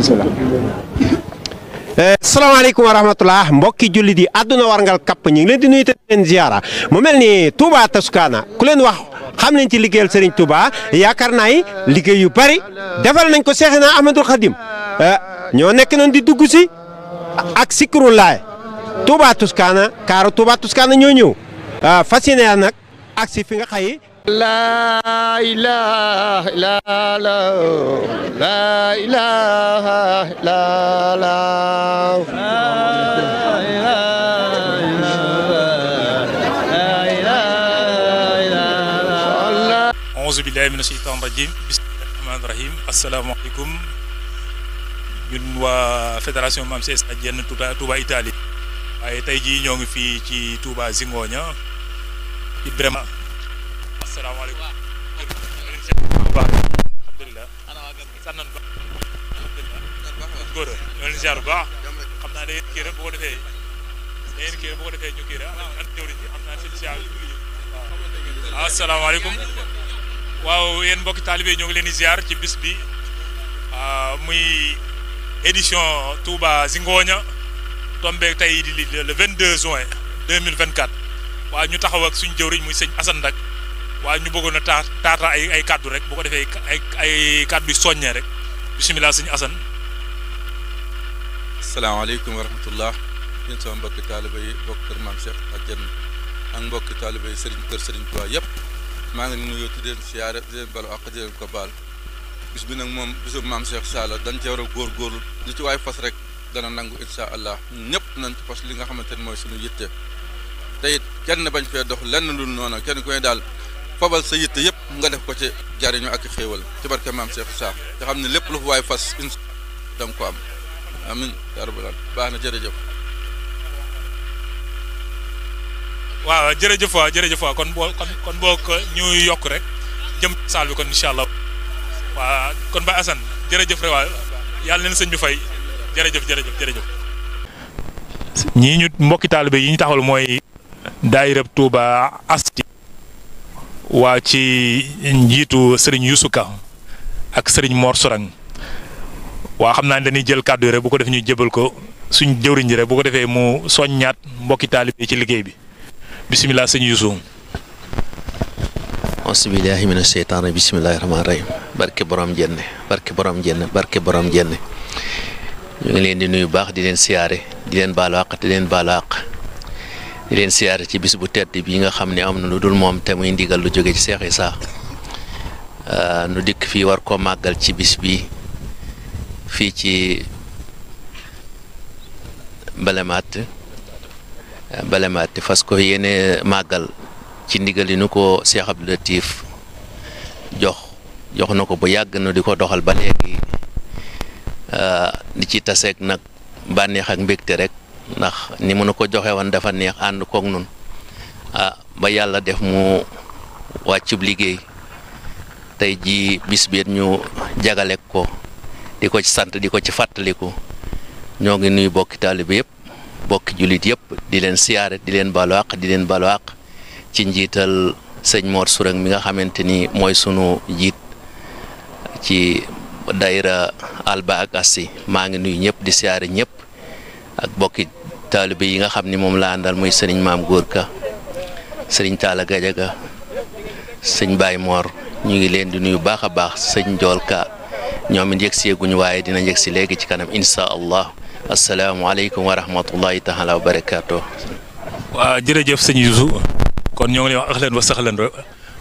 bismillah. salaamaaleykum wa rahmatullah mbokki jullit yi àdduna warngal kapp ñu ngi leen di nuyu te leen ziara mu mel ni Touba Toscana ku leen wax xam nañ ci liggéeyal Serigne Touba yaakaar naa yi liggéey yu bari defal nañ ko Seexina Ahmadul Xadim ñoo nekk noonu di dugg si ak Sikrullaay Touba Toscana kaaru Touba Toscana ñoo ñëw fas yéene nag ak si fi nga xayi la ilaha illallah la ilaha illallah auzu billahi mina shaytaan rajim bismillahi rahmaani rahim asalaamaaleykum ñun waa fédération Mame Cheikh Issa Diène Touba Italie waaye tey jii ñoo ngi fii ci Touba Zingoña ci vraiment asalaamaaleykum alhamdulilah sànnan ba góor ñoo leen ziar bu baax xam naa da ngeen kii rek bu ko defee ñu kii rek an jëwriñ ji xam naa seen ziar waaw asalaamaaleykum waaw yéen mbokki taalibe ñoo ngi leen di ziar ci bis bi muy édition Touba Zingoña tombé tey di le 22 juin 2024 waaw ñu taxaw ak suñu jëwriñ muy sëñ Assane Ndak waaw ñu bëggoon a taata ay kaddu rek bu ko defee ay kaddu yu soññee rek bisimilah sëñ Assane. asalaamaaleykum wa rahmatullah yéen sama mbokki taalibe yi bokk kër Mame Cheikh Issa Diène ak mbokki taalibe yi Serigne kër Serigne Touba yëpp maa ngi nuyoo di leen siyaare di leen balu ak di leen ko baal bis bi nag moom bisu Mame Cheikh Issa la dañ cee war a góorgóorlu li ci waay fas rek dana nangu incha allah ñëpp nañ ci fas li nga xamante ne mooy suñu yitte te it kenn bañ fee dox lenn lu noonu kenn ku ne daal fabal sa yitte yëpp nga def ko ci jariñu ak xéewal ci barke Mame Cheikh Issa te xam ne lépp lu fa waay fas incha da nga ko am amin yaa rabbal aalamiin baax na jërëjëf. waaw jërëjëf waa kon boo ko ñu yokk rek jëm saal bi kon incha allah waa kon Baye Assane jërëjëf rek waa yàlla leen sëñ bi fay jërëjëf. ñii ñu mbokki taalibe yi ñu taxawal mooy daayira Touba Asti waa ci njiitu Serigne Youssou Ka ak Serigne Mor Sorang waa xam naa ne dañuy jël kàddu yi rek bu ko def ñu jébal ko suñ jëwriñ ji rek bu ko defee mu soññaat mbokki taalibe yi ci liggéey bi bisimilah sëñ Youssou. auzubillahi mina sheytaani bisimilahi rahmaani rahim barke borom jenne ñu ngi leen di nuyu baax di leen siyaare di leen baalu àq di leen siyaare ci bis bu tedd bi nga xam ne am na lu dul moom te muy ndigal lu jóge ci Cheikh Issa nu dikk fii war koo màggal ci bis bi fii ci Balemaat fas ko yéene màggal ci ndigal yi nu ko Cheikh Abdou Latif jox na ko bu yàgg nu di ko doxal ba léegi di ci taseeg nag bànneex ak mbégte rek ndax ni mu nu ko joxe woon dafa neex ànd koog nun ba yàlla def mu wàccub liggéey tey ji bis bi ñu jagale ko di ko ci sant di ko ci fàttaliku ñoo ngi nuyu bokki taalibe yëpp bokki jullit yëpp di leen siyaare di leen baalu àq ci njiital sëñ Mor Sourang mi nga xamante ni mooy sunu jiit ci daayira Alba ak Assi maa ngi nuyu ñëpp di siyaare ñëpp ak bokki taalibe yi nga xam ni moom la àndal muy sëriñ Maam Góor Ka sëriñ Talla Gajaga sëñ Baye Mor ñu ngi leen di nuyu baax a baax sëñ Njool Ka ñoom it yegg seeguñu waaye dina yegg si léegi ci kanam insha allah asalaamaaleykum wa rahmatullahi taala wa barakaatu. waaw jërëjëf sëñ Youssou kon ñoo ngi lay wax ahlan wa sahlan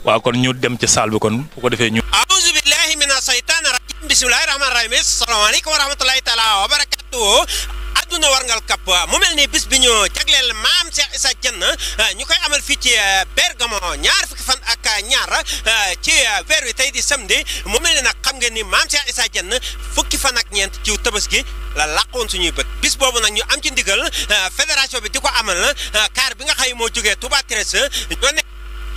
waaw kon ñu dem ci saal bi kon bu ko defee ñu. auzu billahi mina saytaani rajim bismillahi rahmaani rahim asalaamaaleykum wa rahmatullahi taala wa barakaatu. àdduna warngal kapp mu mel ni bis bi ñu jagleel Mame Cheikh Issa Diène ñu koy amal fii ci Bergamo ñaar fukki fan ak ñaar ci weer wi tey di samedi mu mel ni nag xam ngeen ni Mame Cheikh Issa Diène fukki fan ak ñeent ci Tabaski la làqoon suñuy bët bis boobu nag ñu am ci ndigal fédération bi di ko amal car bi nga xam ne moo jógee Touba Térès ñoo nekk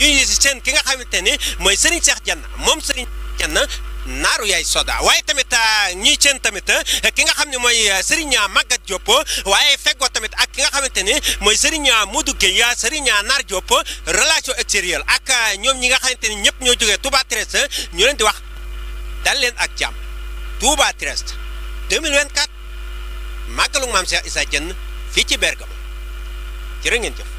ñu si seen ki nga xamante ni mooy Serigne Cheikh Diène moom Serigne Diène naaru yaay soda waaye tamit ñuy seen tamit ki nga xam ne mooy Serigne Maguette Diop waaye feggoo tamit ak ki nga xamante ni mooy Serigne Modou Gueye Serigne Nar Diop relation extérieure ak ñoom ñi nga xamante ni ñëpp ñoo jógee Touba Térès ñu leen di wax dal leen ak jàmm Touba Térès 2024 màggalu maam Cheikh Issa Diène fii ci Bergamo jërë ngeen jëf.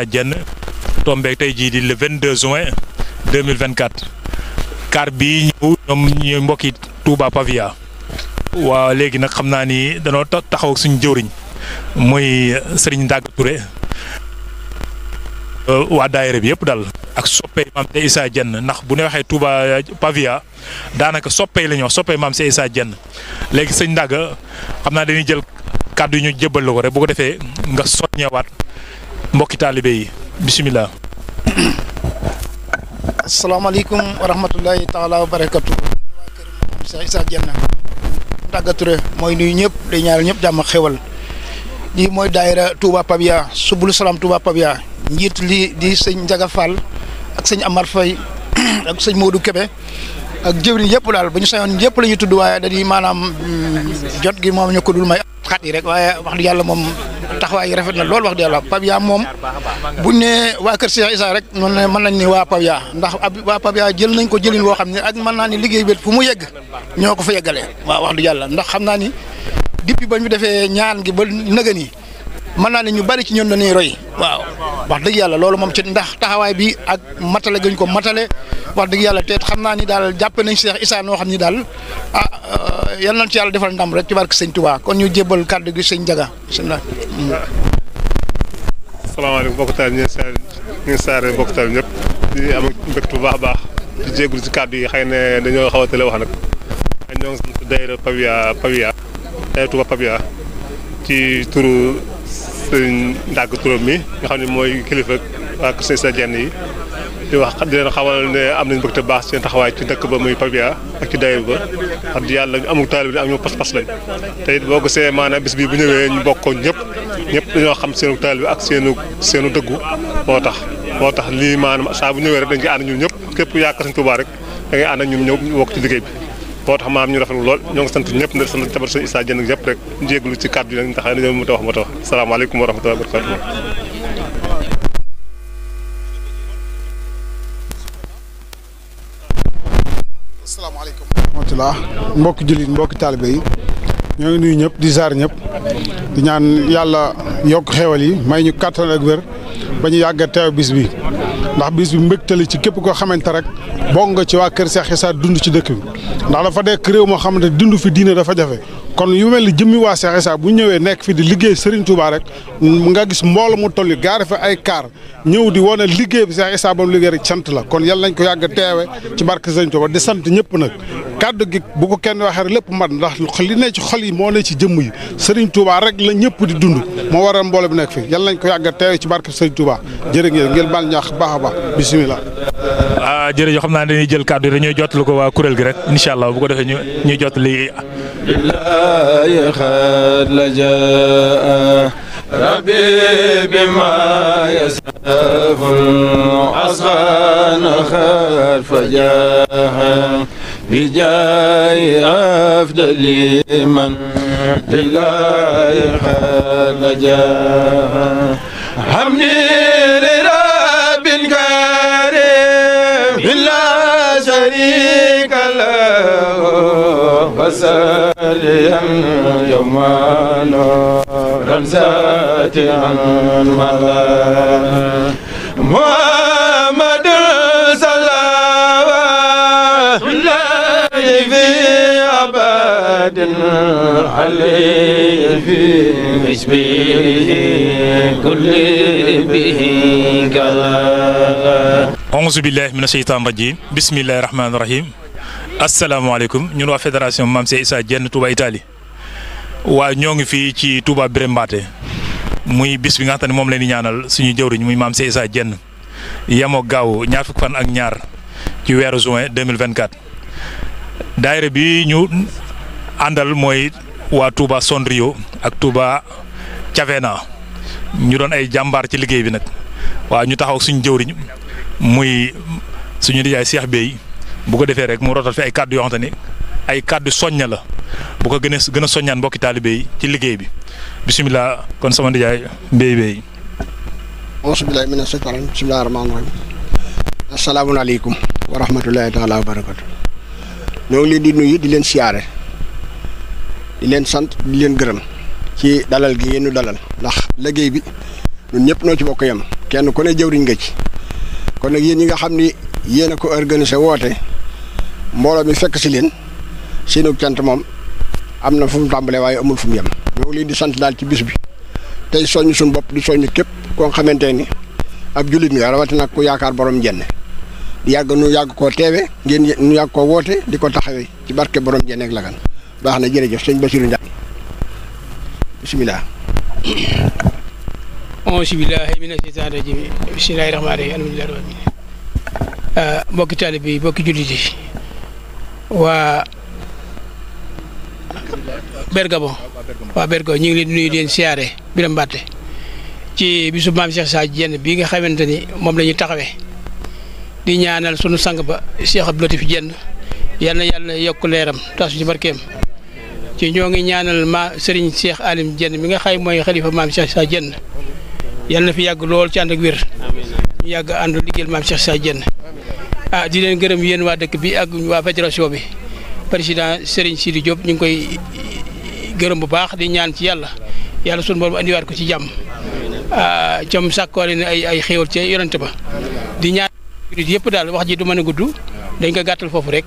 Diène tombeek tey jii di le 22 juin 2024 car bii ñëw ñoom ñooy mbokki Touba Pavia waaw léegi nag xam naa ni danoo taxaw suñu jëwriñ muy Serigne Ndaga Touré waa daayira bi yëpp daal ak soppey maam Cheikh Issa Diène ndax bu ñu waxee Touba Pavia daanaka soppey la ñu wax soppey maam Cheikh Issa Diène léegi sëñ Ndaga xam naa dañuy jël kàddu yi ñu jébbal la ko rek bu ko defee nga soññewaat mbokki taalibe yi bisimilah. asalaamaaleykum wa rahmatullahi taala wa barakatu. waa kër maam Cheikh Issa Diène Ndaga Touré mooy nuyu ñëpp day ñaanal ñëpp jàmm xewal lii mooy daayira Touba Pavia subulu salaam Touba Pavia njiit li di sëñ Ndiaga Fall ak sëñ Amar Faye ak sëñ Modou Kébé ak jëwriñ yëpp daal bu ñu sañoon yëpp la ñuy tudd waaye dañuy maanaam jot gi moom ñu ko dul may xat yi rek waaye wax dëgg yàlla moom taxawaay yi rafet na lool wax dëgg yàlla Pavia moom buñ ne waa kër Cheikh Issa rek mën nañ ni waa Pavia ndax waa Pavia jël nañ ko jëlin woo xam ne ak mën naa ni liggéey bi fu mu yegg ñoo ko fa yeggalee waaw wax dëgg yàlla ndax xam naa ni depuis ba ñu defee ñaan gi ba nëgën yi mën naa ne ñu bari ci ñoom dañuy roy waaw wax dëgg yàlla loolu moom ci ndax taxawaay bi ak matale gañ ko matale wax dëgg yàlla te xam naa ni daal jàppe nañ Cheikh Issa noo xam ni daal yal nañ ci yàlla defal ndam rek ci barke sëñ Touba kon ñu jébbal kàddu gi sëñ Ndiaga bisimilah. salaamaaleykum mbokk taal ñu ngi saare mbokk taal ñëpp di am mbégte bu baax a baax di jégalu ci kàddu yi xëy na dañoo xaw a tële wax nag ñoo ngi sant daayira Pavia daayira Touba Pavia ci turu sëñ Ndaga Touré mi nga xam ne mooy kilifa waa kër Cheikh Issa Diène yi di wax di leen xamal ne am nañ mbégte baax seen taxawaay ci dëkk ba muy Pavia ak ci daayira ba wax dëgg yàlla amul taalibe bi am ñu pas-pas lañ te it boo gisee maanaam bis bi bu ñëwee ñu bokkoon ñëpp dañoo xam seenu taalibe bi ak seenu dëggu moo tax lii maanaam saa bu ñëwee rek dañ ciy ànd ñun ñëpp képp ku yaakaar Sëñ Tuubaa rek da ngay ànd ak ñun ñëw ñu bokk ci liggéey bi moo tax maanaam ñu rafetlu lool ñoo ngi sant ñëpp ne sant tabar Sëñ Issa Diène ñëpp rek jéeglu ci kàddu yi nag ndax dañoo mu ta wax salaamaaleykum wa rahmatullahi wa barakatuh. asalaamaaleykum wa rahmatulah mbokki jullit mbokki taalibe yi ñoo ngi nuyu ñëpp di ziar ñëpp di ñaan yàlla yokk xéewal yi may ñu kàttan ak wér ba ñu yàgg a teew bis bi ndax bis bi mbégtali ci képp koo xamante rek bokk nga ci waa kër Cheikh Issa dund ci dëkk bi ndax dafa nekk réew moo xamante dund fi diine dafa jafe kon yu mel ni jëmmi waa Cheikh Issa bu ñëwee nekk fi di liggéey Serigne Touba rek nga gis mbooloo mu toll gaare fa ay kaar ñëw di wane liggéey bi Cheikh Issa ba mu liggéey rek sant la kon yàlla nañ ko yàgg a teewe ci barke Serigne Touba di sant ñëpp nag kàddu gi bu ko kenn waxee rek lépp mat ndax li ne ci xol yi moo ne ci jëmm yi Serigne Touba rek la ñëpp di dund moo waral mbooloo bi nekk fi yàlla nañ ko yàgg a teewe ci barke Serigne Touba jërë ngeen baal ñaax baax a baax bisimilah. jërëjëf xam naa dañuy jël kàddu yi dañuy jottali ko waa kuréel gi rek incha allah bu ko defee ñuy jottali. ربي بما يسف أصغان خير فجاها بجاي أفضل من لله خير جاها حمدي لرب كريم لا شريك له وسليا يوما رمزات عن محمد صلوات الله في أبد عليه في حسبه كل به كلا أعوذ بالله من الشيطان الرجيم بسم الله الرحمن الرحيم asalaamaaleykum ñun waa fédération Mame Cheikh Issa Diène Touba Italie waa ñoo ngi fii ci Touba Birembaté muy bis bi nga xam ne moom leen di ñaanal suñu jëwriñ muy Mame Cheikh Issa Diène yemoo gaaw ñaar fukki fan ak ñaar ci weeru juin 2024 daayira bi ñu àndal mooy waa Touba Sondrio ak Touba Cavena ñu doon ay jàmbaar ci liggéey bi nag waaw ñu taxaw suñu jëwriñ muy suñu nijaay Cheikh Bey bu ko defee rek mu rotal fi ay kàddu yoo xamante ni ay kàddu soñña la bu ko gën a soññaan mbokki taalibe yi ci liggéey bi bisimilah kon sama nijaay Bey. auzu billaahi mina shaytaani rajiim bismillaahi rahmaani rahiim asalaamaaleykum wa rahmatulahi taala wa barakatu ñoo ngi leen di nuyu di leen siyaare di leen sant di leen gërëm ci dalal gi ngeen ñu dalal ndax liggéey bi ñun ñëpp noo ci bokk yem kenn ku ne jëwriñ nga ci kon nag yéen ñi nga xam ni yéen a ko organisé woote mbooloo mi fekk si leen seenu cant moom am na fu mu tàmbalee waaye amul fu mu yem ñoo ngi leen di sant daal ci bis bi tey soññ suñu bopp di soññ képp koo xamante ni ab jullit nga rawatina ku yaakaar borom Njenne di nu yàgg koo teewe ngeen ñu yàgg koo woote di ko taxawee ci barke borom Njenne ak Lagan baax na jërëjëf sëñ Bassirou Ndiaye bisimilah. auzu billaahi mina shaytaani rajiim bismillaahi rahmaani rahiim alhamdulillaahi rabbil aalamiin mbokki taalibe yi mbokki jullit yi waa Bergamo ñu ngi leen di nuyu di leen siyaare Biram Mbàtte ci bisu maam Cheikh Issa Diène bii nga xamante ni moom la ñuy taxawee di ñaanal sunu sang ba Cheikh Abdou Latif Diène yal na yàlla yokk leeram tasu ci barkeem ci ñoo ngi ñaanal Serigne Cheikh Alim Diène mi nga xay mooy xalifa maam Cheikh Issa Diène yal na fi yàgg lool ci ànd ak wér ñu yàgg ànd liggéeyal maam Cheikh Issa Diène di leen gërëm yéen waa dëkk bi ak waa fédération bi président Serigne Sidi Diop ñu ngi koy gërëm bu baax di ñaan ci yàlla sunu borom andiwaat ko ci jàmm cam sàkkoole ne ay xéewal ci yonante ba di ñaan yëpp daal wax ji du mën a gudd dañ ko gàttal foofu rek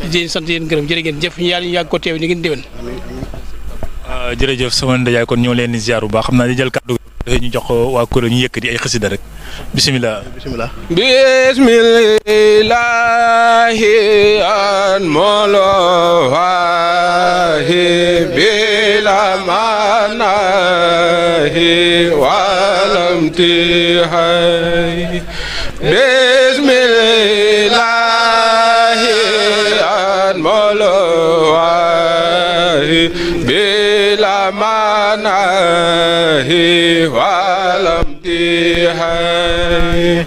di leen sant yéen gërëm jërë ngeen jëf ñu yàgg ko teew ni ngeen déwén. jërëjëf sama ndajaay kon ñoo leen di ziar bu baax xam naa di jël kàddu ñu jox ko waa kuréel ñu yëkkati ay xasida rek bisimilah. bismillahi an molowahi bila manahi walamtihai bismillahi an molowahi bila manahi walamtihai